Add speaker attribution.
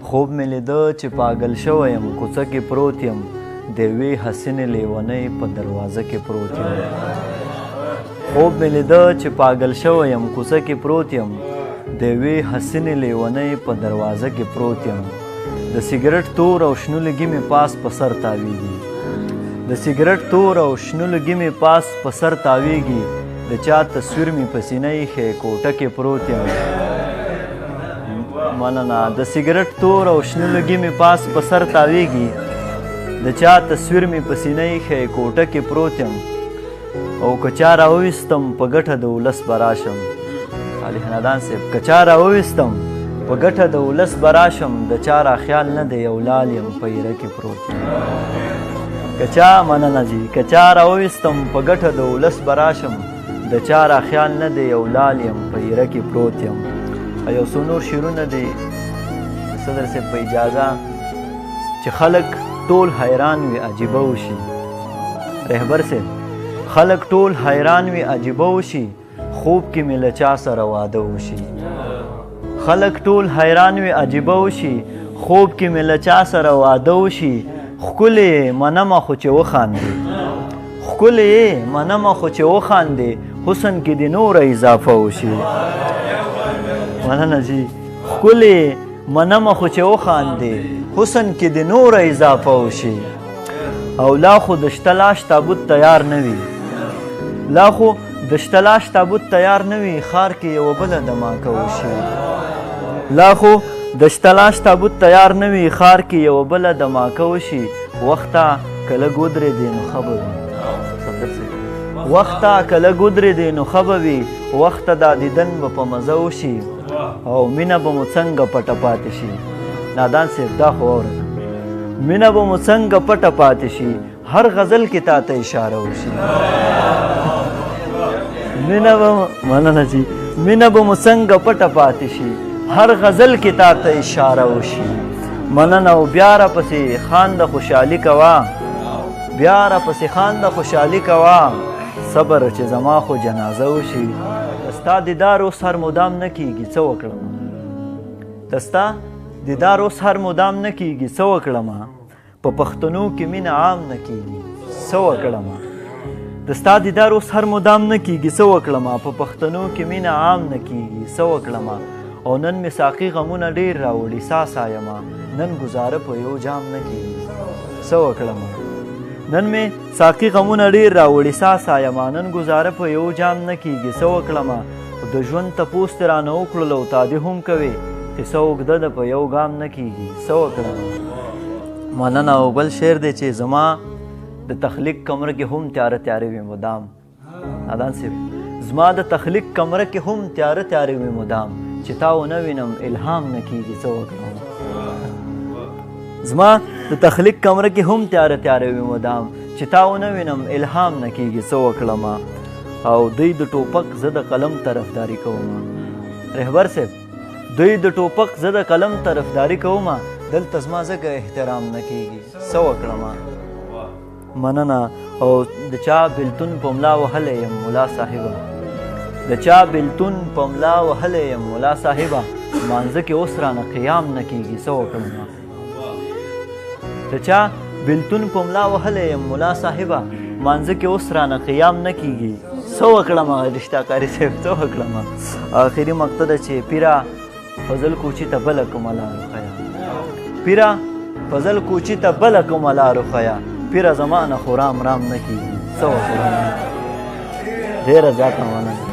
Speaker 1: خوب مې لیده چې پاګل شوی یم، کوڅه کې پروت یم، د یوې حسینې لیونۍ په دروازه کې پروت یم. خوب مې لیده چې پاګل شوی یم، کوڅه کې پروت یم، د یوې حسینې لیونۍ په دروازه کې پروت یم. د سګرټ تور او شنه لګي مې پاس په سر تاویږي، د سګرټ تور او شنه لګي مې پاس په سر تاویږي، د چا تصویر مې په سینه ایښی، کوټه کې پروت یم. مننه. د سګرټ تور او شنه لګي مې پاس په سر تاویږي، د چا تصویر مې په سینه ایښی، کوټه کې پروت یم. او که چا راوویستم په ګټه د ولس به راشم، صالح نادان صاحب، که چا راوویستم په ګټه د ولس به راشم، د چا را خیال نه دی، یو لال یم په ایره کې پروت یم. که چا، مننه جي، که چا راوویستم په ګټه د ولس به راشم، د چا را خیال نه دی، یو لال یم په ایره کې پروت یم. یو څو نور شعرونه دي صدر صاحب په اجازه، چې خلک ټول حیران وي عجیبه وشي. رهبر صاحب، خلک ټول حیران وي عجیبه وشي، خوب کې مې له چا سره واده وشي. خلک ټول حیران وي عجیبه وشي، خوب کې مې له چا سره واده وشي. ښکلې منمه خو چې وخاندې، ښکلې منمه خو چې وخاندې، حسن کې دې نوره اضافه وشي. مننه جي. ښکلې منمه خو چې وخاندې، حسن کې دې نوره اضافه وشي. او لا خو د شته لاش تابوت تیار نه وي، لا خو د شته لاش تابوت تیار نه وي، ښار کې یوه بله دماکه وشي. لا خو د شته لاش تابوت تیار نه وي، ښار کې یوه بله دماکه وشي. وخته که لږ ودرېدې نو ښه به وي، صفدر صاحب، وخته که لږ ودرېدې نو ښه به وي، وخته دا دیدن به په مزه وشي، او مینه به مو څنګه پټه پاتې شي. نادان صاحب دا خو واوره، مینه به مو څنګه پټه پاتې شي، هر غزل کې تا ته اشاره وشي. مینه به، مننه جي، مینه به مو څنګه پټه پاتې شي، هر غزل کې تا ته اشاره وشي. مننه. او بیا را پسې خان د خوشحالي کوه، بیا را پسې خان د خوشحالي کوه، صبر چې زما خو جنازه وشي. ستا دیدار اوس هر مدام نه کیږي، څه وکړم؟ د ستا دیدار اوس هر مدام نه کیږي، څه وکړم؟ په پښتنو کې مینه عام نه کیږي، څه وکړم؟ د ستا دیدار اوس هر مدام نه کیږي، څه وکړم؟ په پښتنو کې مینه عام نه کیږي، څه وکړم؟ او نن مې ساقي غمونه ډیر راوړي، سا سا یمه، نن ګزاره په یو جام نه کیږي، څه وکړم؟ نن مې ساقي غمونه ډیر راوړي، سا سا یمه، نن ګزاره په یو جام نه کیږي، څه وکړم؟ د ژوند تپوس دې رانه وکړل او تا دې هم کوې، قصه اوږده ده په یو ګام نه کیږي، څه وکړم؟ مننه. او بل شعر دی چې زما د تخلیق کمره کې هم تیاره تیاره وي مدام. نادان صاحب، زما د تخلیق کمره کې هم تیاره تیاره وي مدام، چې تا ونه وینم الهام نه کیږي، څه وکړم؟ زما د تخلیق کمره کې هم تیاره تیاره وي مدام، چې تا ونه وینم الهام نه کیږي، څه وکړم؟ او دوی د ټوپک زه د قلم طرفداري کوم. رهبر صاحب، دوی د ټوپک زه د قلم طرفداري کوم، دلته زما ځکه احترام نه کیږي، څه وکړم؟ مننه. او د چا بیلتون په ملا وهلی یم ملا صاحبه، د چا بیلتون په ملا وهلی یم ملا صاحبه، مانځه کې اوس رانه قیام نه کیږي، څه وکړم؟ د چا بیلتون په ملا وهلی یم ملا صاحبه، مانځه کې اوس رانه قیام نه کیږي، څه وکړم؟ رښتا قاري صاحب، څه وکړم؟ آخري مقطع ده چې پیره فضل کوچي ته بله کومه لار وښیه، پیره فضل کوچي ته بله کومه لار وښیه، پیره زما نه خو رام رام نه کیږي، څه وکړم؟ ډېره زیاته مننه.